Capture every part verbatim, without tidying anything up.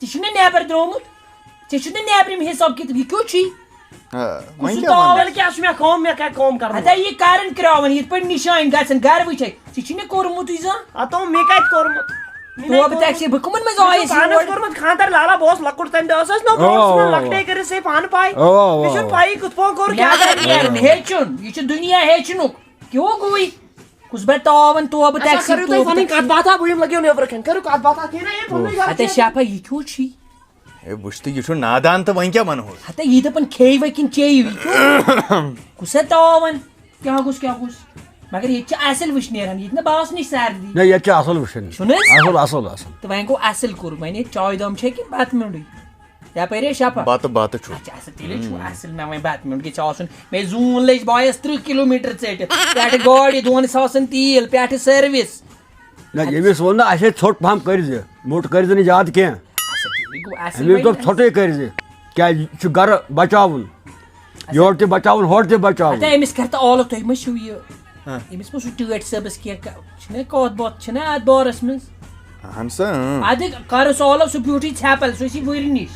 ژےٚ چھُے نہ نیبر درٛامُت؟ ژےٚ چھُے نہ نیبرِم حساب کِتاب؟ یہِ کیُتھ چھُے؟ آ، وۄنۍ کُس کیٛاہ تام وَنَس؟ تیٚلہِ کیٛاہ چھُ مےٚ کٲم؟ مےٚ کیٛاہ کٲم کَرٕنۍ؟ ہتا یہِ کَرَن کرٛاوَن، یِتھ پٲٹھۍ نِشٲنۍ گژھن گَرٕ وٕچھے۔ ژےٚ چھُے نہ کوٚرمُتٕے زانٛہہ۔ ہتو، مےٚ کَتہِ کوٚرمُت؟ مےٚ تو چھُ بہٕ تَکہِ سے بہٕ کٕمَن منٛز مےٚ چھُ آیَس پانَس یور؟ کوٚرمُت خانٛدر، لالا، بہٕ اوسُس لۄکُٹ تَمہِ دۄہ، ٲس اَسہِ نہ اَوا، برونٛہہ اَوا، سُہ اَوا۔ لۄکٹے کٔرِتھ سے پانہٕ پَے۔ اَوا، اَوا، مےٚ چھُنہٕ اَوا۔ پَیی کِتھ پٲٹھۍ کوٚر، کیٛاہ نیبر کوٚر۔ نیرُن ہیٚچھُن، یہِ چھُ دُنیا ہیٚچھنُک۔ کیٛاہ گوٚوٕے؟ کُس بہٕ تاوَن تو بہٕ اچھا، تَکہِ سے کٔرِو تو تُہۍ بہٕ پَنٕنۍ تَکہِ۔ کَتھ باتھا، بہٕ یِمہٕ لَگیو نیٚبرٕ کَنہِ۔ کٔرِو کَتھ باتھا، کینٛہہ نہ، یہِ پَنٕنُے غلطی۔ اَتہِ شفا، یہِ کیُتھ چھُے؟ ہے، وٕچھ تہٕ، یہِ چھُ نادان تہٕ وۄنۍ کیٛاہ وَنہوس؟ ہتا یہِ دَپان کھیٚیہِ وۄنۍ کِنہٕ چیٚیہِ یہِ کیٛاہ؟ کُس ہے تاوَن؟ کیٛاہ گوٚژھ، کیٛاہ گوٚژھ؟ مگر ییٚتہِ چھِ اَصٕل وٕچھ نیران، ییٚتہِ نہ باسنٕے سردی۔ نہ، ییٚتہِ چھِ اَصٕل وٕچھان۔ چھُنہٕ حظ؟ اَصٕل، اَصٕل، اَصٕل۔ تہٕ وۄنۍ گوٚو اَصٕل کوٚر، وۄنۍ ییٚتہِ چایہِ دام چھےٚ کِنہٕ بَتہٕ میوٚنٛڈُے؟ یَپٲرۍ ہے شفا۔ بَتہٕ، بَتہٕ چھُ۔ اچھا، اَصٕل، تیٚلے چھُ اَصٕل، نہ وۄنۍ بَتہٕ میوٚنٛڈ گژھِ آسُن۔ مےٚ زوٗن لٔج بایَس تٕرٛہ کِلوٗ میٖٹر ژٔٹِتھ، پٮ۪ٹھٕ گاڑِ دۄن ساسَن تیٖل، پٮ۪ٹھٕ سٔروِس۔ نہ، ییٚمِس ووٚن نہ، اَسہِ ہے ژھوٚٹ پَہَم کٔرۍ زِ، موٚٹ کٔرۍ زِ نہٕ زیادٕ کینٛہہ۔ اچھا، تیٚلہِ گوٚو اَصٕل أمِس وۄنۍ۔ دوٚپ ژھوٚٹٕے کٔرۍ زِ، کیٛازِ یہِ چھُ گَرٕ بَچاوُن۔ یورٕ تہِ بَچاوُن، ہورٕ تہِ بَچاوُن۔ ہَتہ، أمِس کَر تہٕ آلو، تُہۍ مہ چھِو یہِ، ہاں۔ أمِس مہ چھُ ٹٲٹھۍ صٲبَس کینٛہہ، چھِنہ کَتھ باتھ چھِنہ اَتھ بارَس منٛز؟ اَہَن سا، اۭں۔ اَدٕ کَرُس آلو، سُہ بیوٗٹھٕے ژھٮ۪پَل، سُہ چھِ وٕرِ نِش۔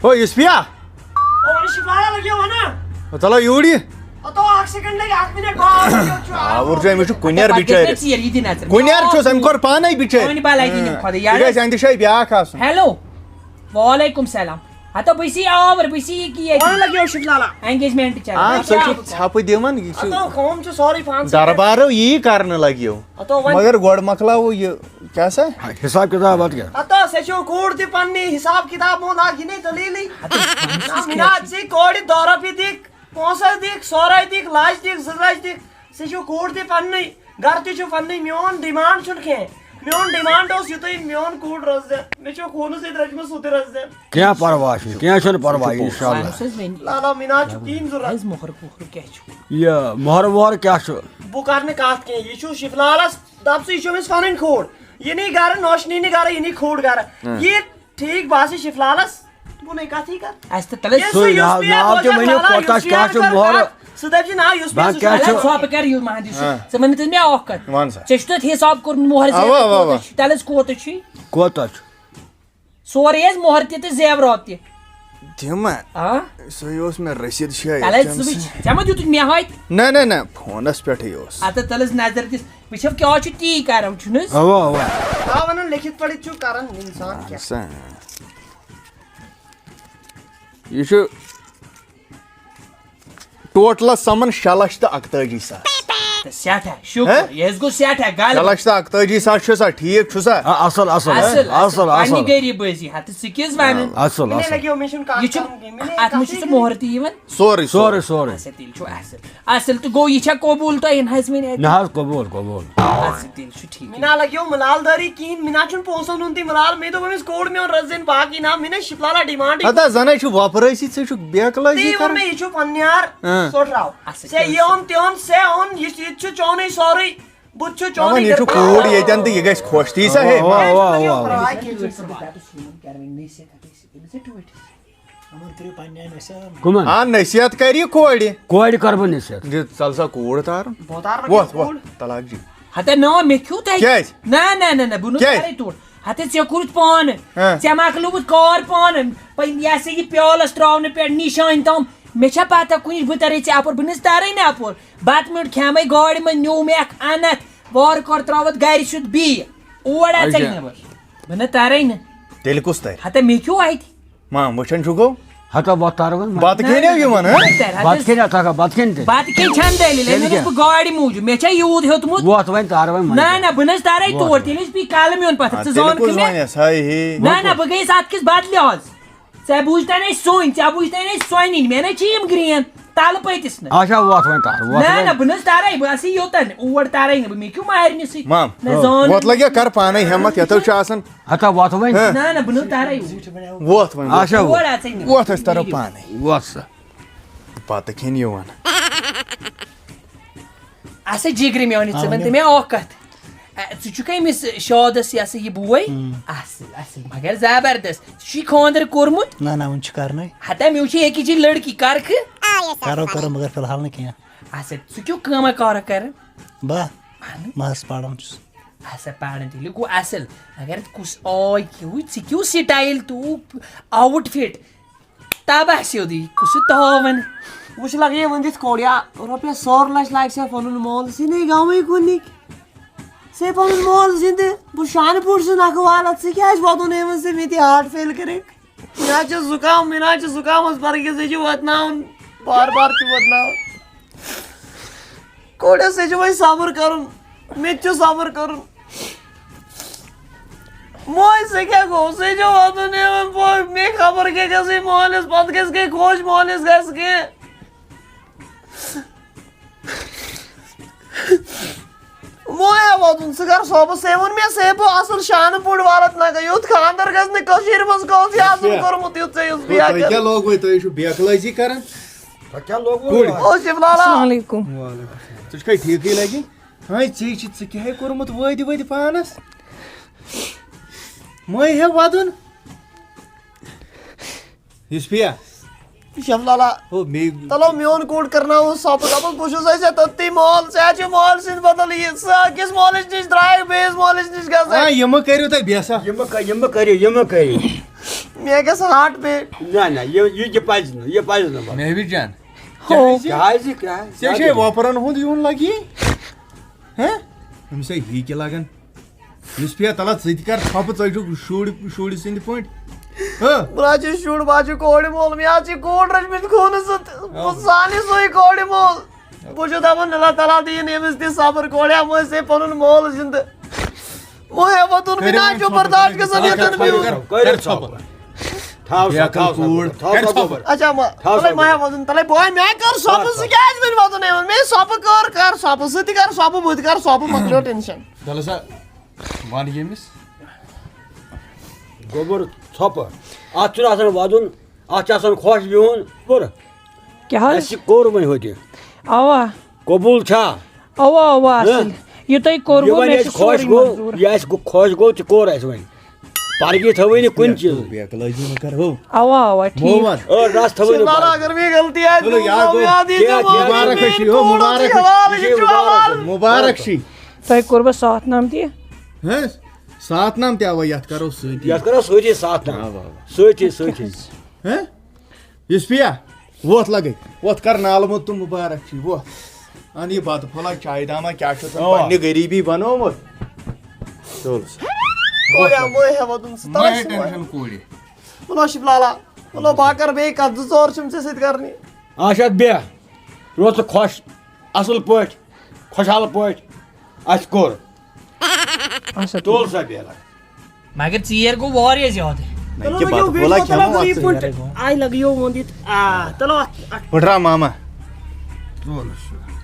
ہو، یُس پیا۔ او، وۄنۍ چھِ واریاہ لَگیو وَنان۔ ہو، تَلو یوٗرۍ یہِ۔ ہتو، اَکھ سیکنڈ لَگہِ، اَکھ مِنٹ، باس لَگیو چھُ۔ آ، اور چھُ أمِس چھُ کُنیر پَتہٕ گژھِ بِچٲرِس۔ نہ ژیر، یہِ دِ نظر۔ کُنیر چھُس، أمۍ کوٚر پانَے بِچٲرِس۔ چٲنۍ بَلاے دِنہِ خۄداے، یہِ یارٕ۔ گژھِ اَندِ جایہِ بیٛاکھ آسُن۔ ہیلو۔ وعلیکم سلام۔ ہتو بہٕ چھُس آوُر، بہٕ چھُس یہِ کہِ ییٚتہِ۔ وَن لَگیو شِف لالا۔ انگیجمنٹ چلان۔ آ، سُہ چھُ ژھَپہٕ دِوان، یہِ چھُ اَتھ آو کٲم چھِ سورُے پانسٕے۔ دربارو یی کرنہٕ لَگیو۔ ہتو وۄنۍ۔ مگر گۄڈٕ مۄکلاوو یہِ، کیٛاہ سا؟ حساب کتاب اَتھ کیٛاہ؟ ہتو سُہ چھُ کوٗر تہِ پننی، حساب کتاب مون اکھ یہِ نے دٔلیٖلٕے۔ نہ، مِناج ژےٚ کورِ دَہ رۄپیہِ دِکھ، پونٛسہٕ دِکھ، سورُے دِکھ، لَچھ دِکھ، زٕ لَچھ دِکھ، ژےٚ چھُ کوٗر تہِ پننُے۔ گرٕ تہِ چھُ پننُے، میون ڈیمانڈ چھُنہٕ کینٛہہ۔ میون ڈیمانڈ اوس یُتُے، میون کوٗر رٔژ زٮ۪ن۔ مےٚ چھُ خوٗنہٕ سۭتۍ رٔچھمٕژ سُہ تہِ رٔژ زٮ۪ن۔ کینٛہہ پرواے چھُنہٕ، کینٛہہ چھُنہٕ پرواے، اِنشاءاللہ۔ اہن حظ، وۄنۍ لالا، مِناج چھُ کِہیٖنۍ ضوٚرَتھ۔ حظ، مۄہر وۄہر کیٛاہ چھُ؟ یہِ مۄہر وۄہر کیٛاہ چھُ؟ بہٕ کَرٕ نہٕ کَتھ کینٛہہ، یہِ چھُ شِفلالَس دَپ ژٕ، یہِ چھُ أمِس پَنٕنۍ کھوڑ۔ یہِ نی گَرٕ، نوشہِ نی نہٕ گَرٕ، یہِ نی کھوڑ گَرٕ۔ ہہ۔ یہِ ٹھیٖک باسہِ شِفلالَس، بہٕ نَے کَتھٕے کَرٕ۔ اَسہِ تہٕ تَلے ییٚلہِ سُہ سُہ یُس ناو، مےٚ ناو تہِ بوزیو ؤنِو، کَتھ، کوتاہ یُس کیٛاہ یَتھ چھُ کَرٕ مۄہر؟ کَتھ، سُہ دَپہِ زِ نا، یُس مےٚ بَنٛد سُہ کیٛاہ چھُ؟ چھُ؟ ژٕ وَن تہٕ مےٚ اَکھ کَتھ۔ وَن سا۔ ژےٚ چھُ تَتھ حِساب کوٚرمُت مۄہر وَن سا۔ زینُن کوٗتاہ چھُ؟ تَلہٕ حظ کوٗتاہ چھُے؟ کوٗتاہ چھُ؟ سورُے حظ، مۄہر تہِ تہٕ زیورات تہِ۔ تِم ہا؟ آ؟ سُے اوس مےٚ رٔسیٖد شٲید تَلہٕ حظ ژےٚ ژٕ وٕچھ، سۭتۍ۔ ژےٚ ما دیُتُتھ مےٚ ہَتہِ؟ نہ، نہ، نہ، فونَس پٮ۪ٹھٕے اوس۔ اَدٕ تَلہٕ حظ نظر دِس۔ وٕچھو کیٛاہ چھُ تی کَرو، چھُنہٕ حظ؟ اَوا، اَوا۔ آ، وَنان لیکھِتھ پَڑھِتھ چھُ کَران اِنسان کیٛاہ۔ اَہَن سا۔ یہِ چھُ ٹوٹلَس سَمَن شےٚ لَچھ تہٕ اَکتٲجی ساس۔ سٮ۪ٹھاہ شُکر، ہہ؟ یہِ حظ گوٚو سٮ۪ٹھاہ غلط۔ شےٚ لَچھ تہٕ اَکتٲجی ساس چھُ سا ٹھیٖک چھُ سا؟ آ، اَصٕل، اَصٕل، اَصٕل، اَصٕل، اَصٕل۔ پننہِ غریٖبٲزی ہَتہٕ ژٕ کیٛاہ حظ وَنان؟ اَصٕل، مِنے اَصٕل۔ لَگیو، مےٚ چھُنہٕ کَتھ یہِ چھُ، کَرُن کینٛہہ، مِنے اَتھ منٛز چھُ کَتھٕے سُہ نہٕ۔ مۄہر تہِ یِوان۔ سورُے، سورُے، سورُے۔ اچھا، تیٚلہِ چھُ اَصٕل۔ اَصٕل تہٕ گوٚو، یہِ چھا قبوٗل تۄہہِ یِن حظ وۄنۍ اَتہِ؟ نہ حظ، قبوٗل، قبوٗل۔ اَصٕل، تیٚلہِ چھُ ٹھیٖک۔ مِنا لَگیو مِلال دٲری کِہیٖنۍ، مِنا چھُنہٕ پونٛسَن ہُنٛد تہِ مِلال، مےٚ دوٚپ أمِس کوٚڑ میون رَزٕنۍ باقٕے نام، مِنا شِفلالہ ڈِمانڈٕے۔ ہتا زَنَے چھُ وۄپرٲسی، ژٕ چھُکھ بیکلٲزی تی ووٚن کران۔ مےٚ، یہِ چھُ پننیار اۭں۔ ژوٚٹراو۔ اَصٕل، ژےٚ یہِ اوٚن، تہِ اوٚن، سےٚ اوٚن، یہِ، یہِ تہِ چھُ چونُے سورُے، بہٕ تہِ چھُ چونُے۔ وَن، یہِ چھُ کوٗر ییٚتٮ۪ن تہٕ یہِ گژھِ خۄش، تی سا ہے۔ اَوا، اَوا، اَوا، اَوا۔ پرواے کینٛہہ چھُنہٕ۔ کَمَن؟ آ، نصیحت کَرِ یہِ کورِ۔ کورِ کَرٕ بہٕ نصیحت۔ دِ، ژَل سا کوٗر تارُن۔ بہٕ تارٕ وۄتھ، کوٗر۔ وۄتھ، طلاق جی۔ ہتے نا، مےٚ کھیوٚو تۄہہِ۔ کیٛازِ؟ نہ، نہ، نہ، نہ، بہٕ نہٕ کیٛازِ؟ کَرے توٗر۔ ہتے ژےٚ کوٚرُتھ پانہٕ۔ ہاں۔ ژےٚ مۄکلووُتھ کار پانہٕ۔ پَتہٕ یہِ ہسا یہِ پیالَس ترٛاونہٕ پٮ۪ٹھ نِشٲنۍ تام۔ مےٚ چھا پَتہ کُنِچ بہٕ تَرے ژےٚ اَپور؟ بہٕ نہٕ حظ تَرے نہٕ اَپور۔ بَتہٕ میوٚنٛڈ کھٮ۪مَے گاڑِ منٛز، نیوٗ مےٚ اَکھ اَنَتھ۔ وارٕ کارٕ ترٛاوَتھ گَرِ سیوٚد بیٚیہِ۔ اور اَژَے اچھا۔ نہٕ بہٕ۔ بہٕ نہٕ تَرے نہٕ۔ تیٚلہِ کُس تَرِ؟ ہتے مےٚ کھیوٚو اَتہِ۔ ما وٕچھان چھُکو؟ ہتا وۄتھ تارو وۄنۍ۔ بتہٕ کھیٚنو یِمن، ہہ؟ بتہٕ کھیٚنہِ ہتا، بتہٕ کھیٚنہِ تہِ۔ بتہٕ کھیٚنہِ چھَنہٕ دٔلیٖل، أمۍ تیٚلہِ ووٚنُس کیٛاہ؟ بہٕ گاڑِ موٗجوٗب، مےٚ چھا یوٗت ہیوٚتمُت؟ وۄتھ وۄنۍ تارو وۄنۍ۔ نہ، نہ، بہٕ نہ حظ تارے وۄتھ تور، وۄنۍ۔ تیٚلہِ حظ پیٚیہِ کَلہٕ میون پَتھر، آ، ژٕ تیٚلہِ زانکھ کُس مےٚ؟ وَنٮ۪س؟ ہاے ہے۔ نہ، نہ، بہٕ گٔیَس اَتھ کِس بدلہِ آز۔ ژےٚ بوٗزتھا نہٕ اَسہِ سوٚنۍ، ژےٚ بوٗزتھا نہٕ اَسہِ سۄنہِ ہِنٛدۍ، مےٚ نہ چھِ یِم گرٛین تَلہٕ پٔتِس نہٕ۔ اچھا، وۄتھ وۄنۍ تار، وۄتھ نہ، وۄنۍ۔ نہ، بہٕ نہ حظ تارے، بہٕ آسہٕ یوٚتَن، اور تارے نہٕ بہٕ، مےٚ کیٛاہ مہرنہِ سۭتۍ؟ مام، نہ زان۔ وۄتھ لَگیا کَر پانَے ہٮ۪مَتھ، یَتھ حظ چھُ آسان۔ ہتا وۄتھ وۄنۍ۔ ہہ؟ نہ، نہ، بہٕ نہٕ تارے۔ وۄتھ وۄنۍ، وۄتھ۔ اچھا، اور وۄتھ۔ اژے نہٕ۔ وۄتھ أسۍ تَرو پانَے۔ وۄتھ سا۔ پَتہٕ کھیٚنہِ یِوان۔ اچھا، جِگرِ میٛانہِ، ژٕ آ، وَن تہٕ مےٚ۔ مےٚ اَکھ کَتھ۔ اَ، ژٕ چھُکھ أمِس شادَس یہِ ہسا یہِ بوے؟ اۭں۔ اَصٕل، اَصٕل، مگر زبردست۔ ژٕ چھُے خانٛدر کوٚرمُت؟ نہ، نہ، وُنہِ چھُ کَرنَے۔ ہتا، مےٚ وُچھے أکِس جایہِ لٔڑکی، کَر کھٕ؟ کَرو، کَرو، مگر فی الحال نہٕ کینٛہہ۔ اچھا، ژٕ کیٛاہ کٲمہ کارا کَران؟ بہٕ؟ اہن۔ مَس پَران چھُس۔ اَسا پَران تیٚلہِ گوٚو اَصٕل۔ مگر کُس آے کیُتھ، ژٕ کیُتھ سٹایل، تہٕ آوُٹ فِٹ، تَباہ سیوٚدُے، کُس یہِ تاوَن۔ وٕچھ لَگے وۄنۍ دِتھ کوڑیا، رۄپیَس سور لَچھ لاگہِ سا پَنُن مول، ژٕ نے گامٕے کُنِک۔ ژےٚ پَنُن مول زِندٕ، بہٕ شانہٕ پوٗرٕ چھُس نَکھٕ والَتھ، ژٕ کیٛازِ وَدُن یِمَن سۭتۍ مےٚ تہِ ہارٹ فیل کٔرِکھ؟ مےٚ حظ چھُ زُکام، مےٚ نہ حظ چھُ زُکامَس فرق کینٛہہ، ژےٚ چھُ واتناوُن، بار بار چھُ واتناوُن۔ کوڑیا، ژےٚ چھُ وۄنۍ صبر کَرُن، مےٚ تہِ چھُ صبر کَرُن۔ موج، ژےٚ کیٛاہ گوٚو؟ ژےٚ چھُ وَدُن یِوان، بوے، مےٚ خبر کیٛاہ گژھِ مٲلِس، پَتہٕ گژھِ کینٛہہ خۄش، مٲلِس گژھِ کینٛہہ۔ مویا وَدُن، ژٕ کر صٲبَس، ژےٚ ووٚن مےٚ، ژےٚ بہٕ اَصٕل شانہٕ پوٗرٕ وَلَت نہ گٔے، یُتھ خانٛدر گژھِ نہٕ کٔشیٖرِ منٛز کٲنٛسہِ یہِ آسُن بیٚیہِ کوٚرمُت، یُتھ ژےٚ یُس بیٚیہِ تۄہہِ کیٛاہ لوگوٕ؟ تُہۍ چھِو بیکلٲزی کران؟ تۄہہِ کیٛاہ لوگوٕ؟ کُڑ۔ او شِفلا لا۔ السلام علیکم۔ وعلیکم السلام۔ ژٕ چھُکھے ٹھیٖکٕے لگی؟ ہاے، ژےٚ چھِ، ژٕ کیٛاہ ہے کوٚرمُت وٲدِ وٲدِ پانس؟ مٔے ہے وَدُن۔ یُس پیا۔ شیف لالا۔ ہو، مے۔ تلو، میون کوٹ کرناوُن سۄپہٕ، دَپُس، بہٕ چھُس اَسہِ تٔتی مول، ژےٚ چھُ مول سٕنٛدِ بدل یہِ، ژٕ أکِس مٲلِس نِش درٛایَکھ بیٚیِس مٲلِس نِش گژھان۔ آ، یہِ مہٕ کٔرِو تُہۍ بیسا۔ یہِ مہٕ کٔرِو، یہِ مہٕ کٔرِو۔ مےٚ گژھِ ہارٹ بیٹ۔ نہ، نہ، یہِ، یہِ، یہِ پَزِ نہٕ، یہِ پَزِ نہٕ وَنُن۔ مہوِش جان۔ ہو۔ کیٛازِ، کیٛازِ، کیٛازِ؟ ژےٚ چھے وۄپرن ہُنٛد یُن لگی؟ ہہ؟ أمِس ہے ہی کہِ لگان۔ یُس پیا تلا، ژٕ تہِ کر ژھۄپہٕ، ژٕ چھُکھ شُرۍ، شُرۍ سٕنٛدِ پٲٹھۍ۔ ہہ؟ بہٕ حظ چھُس شُر، بہٕ حظ چھُس کورِ مول، مےٚ حظ چھِ کوٗر رٔچھمٕژ خوٗنہٕ سۭتۍ، بہٕ زانہٕ سُے کورِ مول۔ بہٕ چھُس دَپان، اللہ تعالیٰ دِیِن أمِس تہِ صبر، کورِ ہا مٔنٛزۍ ژےٚ پَنُن مول زِندٕ۔ وۄنۍ ہٮ۪مو تُہُن کٔرِو بِنا وۄنۍ چھُ ژھۄپہٕ، برداشت کٔرِو گژھان کٔرِو ییٚتٮ۪ن ژھۄپہٕ، میون۔ کٔرِو ژھۄپہٕ۔ تھاو سا، بیکل تھاو سا، کوٗر، تھاو کٔرِو سا ژھۄپہٕ۔ گوٚبُر۔ اچھا، ما-، تھاو سا تَلے ما گوٚبُر۔ ہٮ۪مو تُہُن، تَلے بہٕ ہا، مےٚ کَر ژھۄپہٕ، ژٕ کیٛازِ وۄنۍ وَدُن یِوان؟ مےٚ ژھۄپہٕ کٔر، کَر ژھۄپہٕ، ژٕ تہِ کَر ژھۄپہٕ، بہٕ تہِ کَر ژھۄپہٕ، مۄکلیو ٹٮ۪نشَن۔ تَلہٕ سا، وَن ییٚمِس۔ گوٚبُر ژھۄپہٕ۔ اَتھ چھُنہٕ آسان وَدُن، اَتھ چھُ آسان خۄش بِہُن۔ گوٚبُر، کیٛاہ حظ؟ اَسہِ کوٚر وۄنۍ ہوٚتہِ۔ اَوا۔ قبوٗل چھا؟ اَوا، اَوا، ہہ؟ اَصٕل۔ یہِ تۄہہِ کوٚروٕ، یہِ وۄنۍ مےٚ اَسہِ چھُ خۄش سورُے گوٚو، منظوٗر۔ یہِ اَسہِ گوٚو خۄش گوٚو، ژٕ کوٚر اَسہِ وۄنۍ۔ پرگی تھٲوٕے نہٕ کُنہِ چیٖزٕ۔ بیکلٲزی مہٕ کر ہو۔ اَوا، اَوا، ٹھیٖک۔ مومن۔ ٲٹھ رس تھٲوٕے نہٕ شُکر پرگی۔ اگر مےٚ غلطی آسہِ، چلو، یہِ گوٚو یاد گوٚو۔ یاد، یہِ کیٛاہ، چھُ کیٛاہ، مُبارک، یہِ چھُ مُبارک، یہِ چھُ مُبارک، مُبارک چھُ۔ تۄہہِ کوٚروٕ ساتھ نام تہِ؟ ہہ؟ ساتھ نام تہِ اَوا، یَتھ کرو سۭتی۔ یَتھ کرو سۭتی ساتھ نام۔ اَوا، اَوا۔ سۭتی، سۭتی۔ ہہ؟ یُس پیا، وۄتھ لگے، وۄتھ کر نالہٕ موٚت تہٕ مُبارک چھی، وۄتھ۔ اَن یہِ بتہٕ پھوٚلہ، چایہِ دامہ، کیٛاہ چھُتھ اَوا۔ پننہِ غریٖبی بنومُت؟ تُل سا۔ کویا، مٔہ ہٮ۪مو تُم سُہ مہ تَوَے ہے سُہ ٹٮ۪نشن کوٗرِ۔ مُلٲشِف لالا، مُلو بہٕ ہا کر بیٚیہِ کتھ زٕ ژور چھِم ژےٚ سۭتۍ کرنہِ۔ اچھا بیٚہہ، روز ژٕ خۄش، اصل پٲٹھۍ، خۄشحال پٲٹھۍ۔ اَسہِ کوٚر۔ اچھا، تُل سا بیلہ۔ مگر ژیر گوٚو واریاہ زیادٕ۔ نہ، چلو، یہِ لگیو بتہٕ پھوٚلہ ویٖڈیو، کھٮ۪مو چلو، اَتھ یہِ سۭتۍ۔ پٲٹھۍ۔ آے لگیو ووٚن یہِ۔ آ، چلو، اَتھ، اَتھ۔ پھٕٹراو ماما۔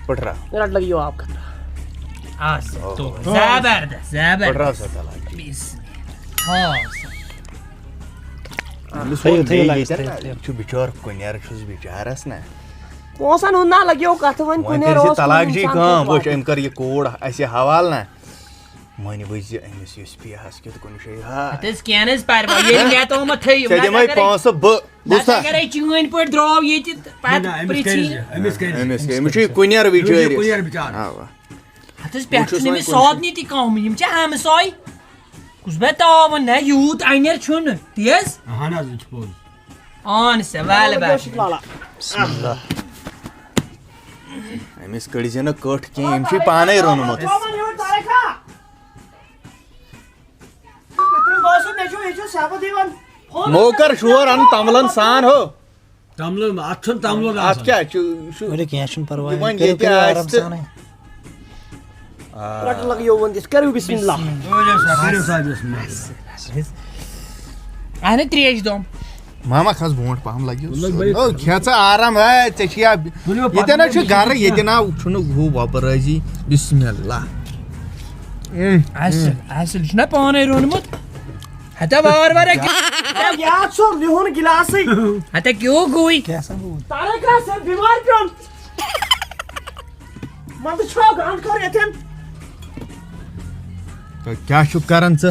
پھٕٹراو۔ رٹ لگیو آپ خطرہ۔ آ، سا، اوہ۔ تو زبردست، زبردست۔ پھٕٹراو سا تلاش۔ بسم اللہ۔ ہاں، سا۔ أمِس تھٲیِو، ووٚن تھٲیِو بیٚیہِ لگس، ییٚتٮ۪ن، تھٲیِو، تھٲیِو۔ یہِ چھُ بِچور کُنٮ۪ر، چھُس بِچارس نہ۔ پونٛسن ہُنٛد نہ لگیو کتھ، وۄنۍ وۄنۍ کُنٮ۪ر کٔرۍ زِ اوس طلاق نہٕ جی اِنسان کٲم، تھوٚد وٕچھ، واتان۔ أمۍ کٔر یہِ کوٗر اَسہِ حوالہٕ نہ۔ وۄنۍ وٕچھ زِ أمِس یُس پی ہس کیُتھ کُنہِ جایہِ ہا۔ ہتہٕ حظ کینٛہہ نہٕ حظ پرواے، ییٚلہِ مےٚ تھوٚومُت تھٲیِو، ژےٚ نہ دِمے اگر أسۍ، پونٛسہٕ بہٕ، نہ بوٗزتھا؟ اگر أسۍ چٲنۍ پٲٹھۍ درٛاو ییٚتہِ، نہ، پتہٕ نہ، أمِس پرٛژھِ کٔرۍ یہِ۔ زِ، أمِس کٔرۍ زِ۔ أمِس، أمِس چھُ یہِ کُنٮ۪ر أمِس چھُ یہِ بِچٲرِس۔ کُنٮ۪ر بِچارس۔ اَوا۔ ہتہٕ حظ، بہٕ پٮ۪ٹھ چھُس چھُنہٕ وۄنۍ أمِس کُنہِ سادنٕے تہِ کانٛہہ، یِم چھِ ہمساے۔ کُس بہٕ تاوَن، نہ یوٗت اَنٮ۪ر چھُنہٕ، تی حظ؟ اہن حظ، یہِ چھُ پوٚز۔ اہن سا، والہٕ بَس۔ بسم اللہ۔ أمِس کٔڑۍ زِ نہٕ کٔٹھ کینٛہہ، أمۍ چھُے پانے روٚنمُت۔ موکر شور اَن تملن سان ہو۔ تملہٕ، اَتھ چھُنہٕ تملہٕ اَتھ آسان۔ کیٛاہ چھُ؟ یہِ چھُ ؤلِو، کینٛہہ چھُنہٕ پرواے، یہِ وۄنۍ کٔرِو، ییٚتہِ کٔرِو آسہِ آرام تہٕ سانٕے۔ آ۔ رٹہٕ لگیو وۄنۍ دِتھ، کٔرِو بسم اللہ۔ ؤلِو سا، کٔرِو سا بسم اللہ۔ اہن تریش دم۔ ماما کھس برونٛٹھ پہم لگیو۔ لگ بھگ۔ او، کھےٚ ژٕ آرام، ہے، ژےٚ چھِ یا، ؤلِو، ییٚتٮ۪ن حظ چھُ پتہٕ گرٕ، ییٚتٮ۪ن آو چھُنہٕ ہُہ وۄپر رٲزی۔ بسم اللہ۔ اصل، اصل چھُنہ پانے روٚنمُت۔ ہتا وار وار۔ یا ژھوٚر نِہُن گِلاسٕے۔ ہتا کیوں گوٚوٕے؟ کیٛاہ سا گوٚو؟ تارے کانٛہہ سا بیمار پیوٚن۔ مطلب چھُ گنٛڈ کھوٚر ییٚتٮ۪ن۔ تہٕ کیٛاہ چھُکھ کران ژٕ؟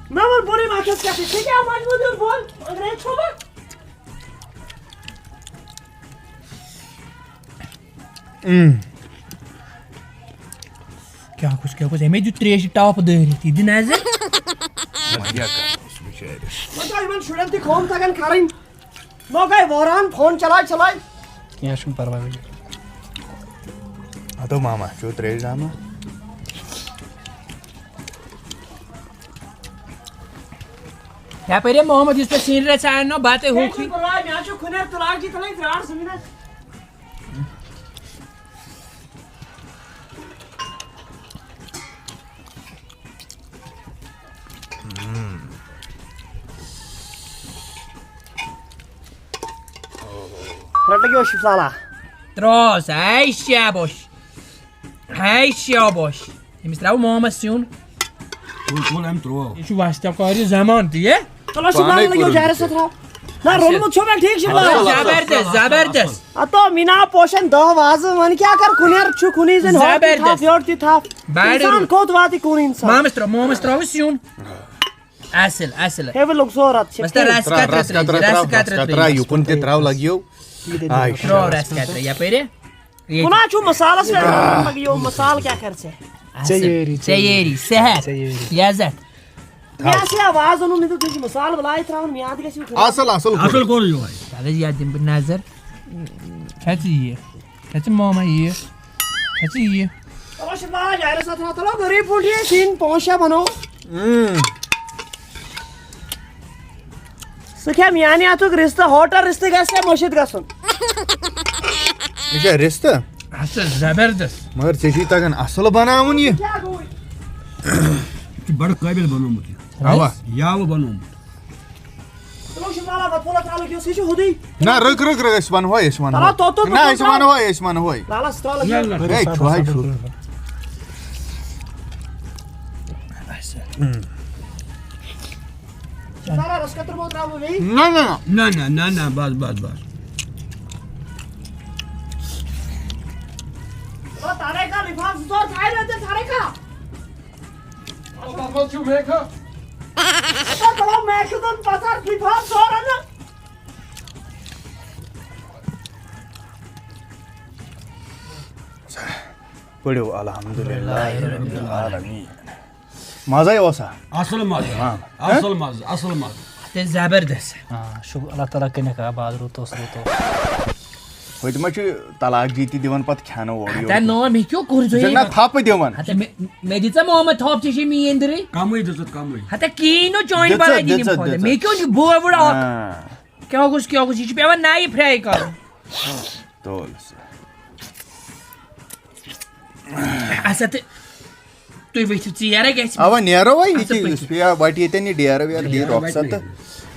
مےٚ ووٚن بُرٕے مَتھَس کیٛاہ چھُ؟ ژےٚ کیٛاہ مجبوٗر دیُن بۄن؟ انگریز چھُکھ؟ اۭں۔ کیٛاہ کُس، کیٛاہ کُس؟ أمۍ ہے دیُت ترٛیشہِ ٹَپ دٲرِتھ۔ یہِ دِ نظر۔ وۄنۍ کیٛاہ کَرو أسۍ بِچٲرِس؟ وۄنۍ چھا یِمَن شُرٮ۪ن تہِ کٲم تَگان کَرٕنۍ؟ نوکے وٲران فون چلاے چلاے۔ کینٛہہ چھُنہٕ پَرواے ؤلِو۔ ہَتو ماما، چیٚو ترٛیش دامہ؟ یَپٲرۍ ہے محمد یُس تۄہہِ سیٖنری ژھانٛڈنو، بَتہٕ کینٛہہ ہوکھٕے۔ چھُنہٕ پَرواے، مےٚ حظ چھُ کھُنٮ۪ر تُلان کہِ تُلٕنۍ ژرٛاٹھ زٕ مِنَٹ۔ رٹ لگیو شفلالا۔ تراس، ہے شاباش۔ ہے شاباش۔ أمِس تراو محمد سیُن۔ کُل کُل أمۍ ترٛوو۔ یہِ چھُ وستہ کورِ زمان تہِ، یہِ؟ چلو، پانے شفلالا لگیو کوٚرُن۔ جارس سۭتۍ تھاو۔ نہ، روٚنمُت چھُ مےٚ، ٹھیٖک شفلالا۔ زبردست، زبردست۔ اتو مینا پوشن دہ وازٕ، وۄنۍ کیٛاہ کر کُنیر چھُ کُنی زٔنۍ ہورٕ تہِ زبردست۔ تھپھ، یورٕ تہِ تھپھ۔ بڑٕ انسان رُت۔ کوٚت واتہِ کُن انسان؟ مامس ترٛاو، مامس ترٛاوُس سیُن۔ اصل، اصل۔ ہے، وۄنۍ لوٚگ زورت، چھِ بس تہٕ ٹھیٖک۔ رس ترٛا، قطرٕ رس ترٛٲیزِ، قطرٕ رس ترٛاو، قطرٕ قطرٕ ترٛٲیزِ۔ یُکُن تہِ ترٛاو لگیو۔ آے۔ ترٛاو رس قطرٕ یپٲرۍ۔ ییٚتہِ۔ کُنا چھُ مسالس پٮ۪ٹھ لگیو، مسالہٕ کیٛاہ کر ژےٚ؟ اصل۔ ژےٚ یٲری، ژےٚ یٲری، صحت، ژےٚ یٲری۔ لذت۔ مےٚ آسہِ ہا وازٕ اوٚنمُت، مےٚ دوٚپ، مےٚ چھُ مسالہٕ بلاے ترٛاوُن، میٛادٕ گژھِ مےٚ خراب۔ اصل، اصل کوٚر۔ اصل کوٚر یِہوٚے۔ تَتھ حظ یَتھ دِمہٕ بہٕ نظر۔ کھژِ یہِ۔ کھژِ ماما یہِ۔ کھژِ یہِ۔ چلو، شُکر اللہ، جارِ ساتھ تھاو۔ چلو، غریٖب پٲٹھۍ یہِ سِنۍ پانٛژھ شےٚ بَنو۔ اۭں۔ سُہ کھٮ۪مہٕ میٛانہِ اَتھُک رِستہٕ، ہوٹل رِستہٕ گژھِ ہا مٔشِتھ گژھُن۔ یہِ چھا رِستہٕ؟ اَصٕل، زبردست۔ مگر ژےٚ چھُے تَگان اَصٕل بَناوُن یہِ۔ کیٛاہ گوٚو؟ یہِ چھُ بڑٕ قٲبِل بنومُت یہِ۔ اوا۔ یاوٕ بنومُت۔ تِمو چھُ لالا بتہٕ پھوٚلہ ترٛاونُک یُس یہِ چھُ ہُدٕے۔ نہ، رٕک، رٕک، رٕک، أسۍ وَنہوے، أسۍ وَنہوے۔ تَلہ، تو، تو، نہ، تو، أسۍ تو۔ وَنہوے، أسۍ وَنہوے۔ لالا، سُہ ترٛاو لَگہِ۔ نہ، نہ۔ ہے، چھُہَے چھُ۔ سارا رَس کتٕر مو ترٛاوو بیٚیہِ؟ نہ، نہ، نہ۔ نہ، نہ، نہ، نہ، بس، بس، بس۔ تَلہ، تَلے کر، لِفاف زٕ ژور تھایہِ نہ تیٚلہِ، تَلے کر۔ تَتھ منٛز چھُ میکھٕ۔ تَتھ ترٛاو میکھٕ تہٕ پَتہٕ لِفاف ژور اَنہٕ۔ پٔرِو الحمدللہ رب العالمین۔ مَزَے اوسا؟ اَصٕل مَزٕ۔ ہاں۔ اَصٕل مَزٕ، اَصٕل مَزٕ۔ تہٕ زبردست۔ آ، شُکر اللہ تعالیٰ کٔنِکھ آ، باز رُت اوس، رُت اوس۔ ہُتہِ ما چھُ طلاق جی تہِ دِوان پتہٕ کھٮ۪نہٕ اورٕ یورٕ ہتا تہِ؟ نو، مےٚ کیٛاہ کوٚر ژےٚ ژےٚ چھَکھ نا یہِ؟ تھپہٕ دِوان۔ ہتا مےٚ، مےٚ دِژا محمد تھپھ، ژےٚ چھے میٛٲنۍ دٕرٕے؟ کمٕے دِژٕتھ، کمٕے۔ ہتا کِہیٖنۍ نہٕ چٲنۍ دِژٕتھ، بلاے دِنۍ یِم دِژٕتھ، کھۄتہٕ۔ دِژٕتھ۔ مےٚ کیٛاہ اوٚن یہِ بووُڑ اکھ؟ آ۔ کیٛاہ گوٚژھ، کیٛاہ گوٚژھ؟ یہِ چھُ پٮ۪وان نَیہِ fry کَرُن۔ تُل سا۔ اچھا، تہٕ تُہۍ ؤتھِو، ژیر ہے گژھِ۔ اوا، نیرو وۄنۍ، یہِ اَصٕل کہِ پٲٹھۍ۔ یُس پیا وَٹہِ ییٚتٮ۪ن یہِ ڈیرٕ ویرٕ، بیٚیہِ یَپٲرۍ رۄخصت وَتہِ تہٕ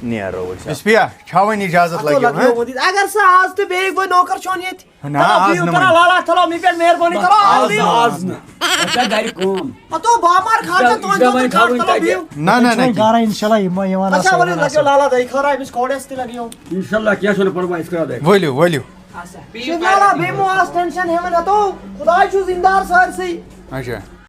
نیرو أسۍ۔ یُس پیا، چھاوٕنۍ اِجازت اَتھ لَگیو، لَگیو ہاں؟ وۄنۍ۔ اگر سا آز تہٕ بیٚیہِ گوٚو نوکر چون ییٚتہِ۔ نہ، تَلو، آز بِہِو، نہٕ تَلو، وۄنۍ۔ لالا، تَلو، مےٚ پٮ۪ٹھ مہربٲنی، تَلو، آز آز بِہِو۔ نہٕ، آز نہٕ۔ اَسہِ چھا گَرِ کٲم۔ اَتھ اوٚو بامار خرچہ، یہِ چھا تُہٕنٛدِ وۄنۍ خٲطرٕ تھاوٕنۍ کَر، تَلو، تَتہِ۔ بِہِو۔ نہ، نہ، نہ، چھُنہٕ کینٛہہ۔ گرا، اِنشاءاللہ، یِمو یِوان اچھا، آسان، ؤلِو، یِوان لَگیو آسان۔ لالا دَے خٲرا، أمِس کھوڑٮ۪س تہِ لَگیو۔ اِنشاءاللہ، کینٛہہ چھُنہٕ پَرواے، أسۍ کَرو دَے۔ ؤلِو، ؤلِو۔ اچھا، بِہِو شُکر لالا، خۄدایَس بیٚیہِ مہٕ آس ٹٮ۪نشَن ہٮ۪وان، ہَتو، خۄداے چھُ زِندار سٲرسٕے۔ اچھا۔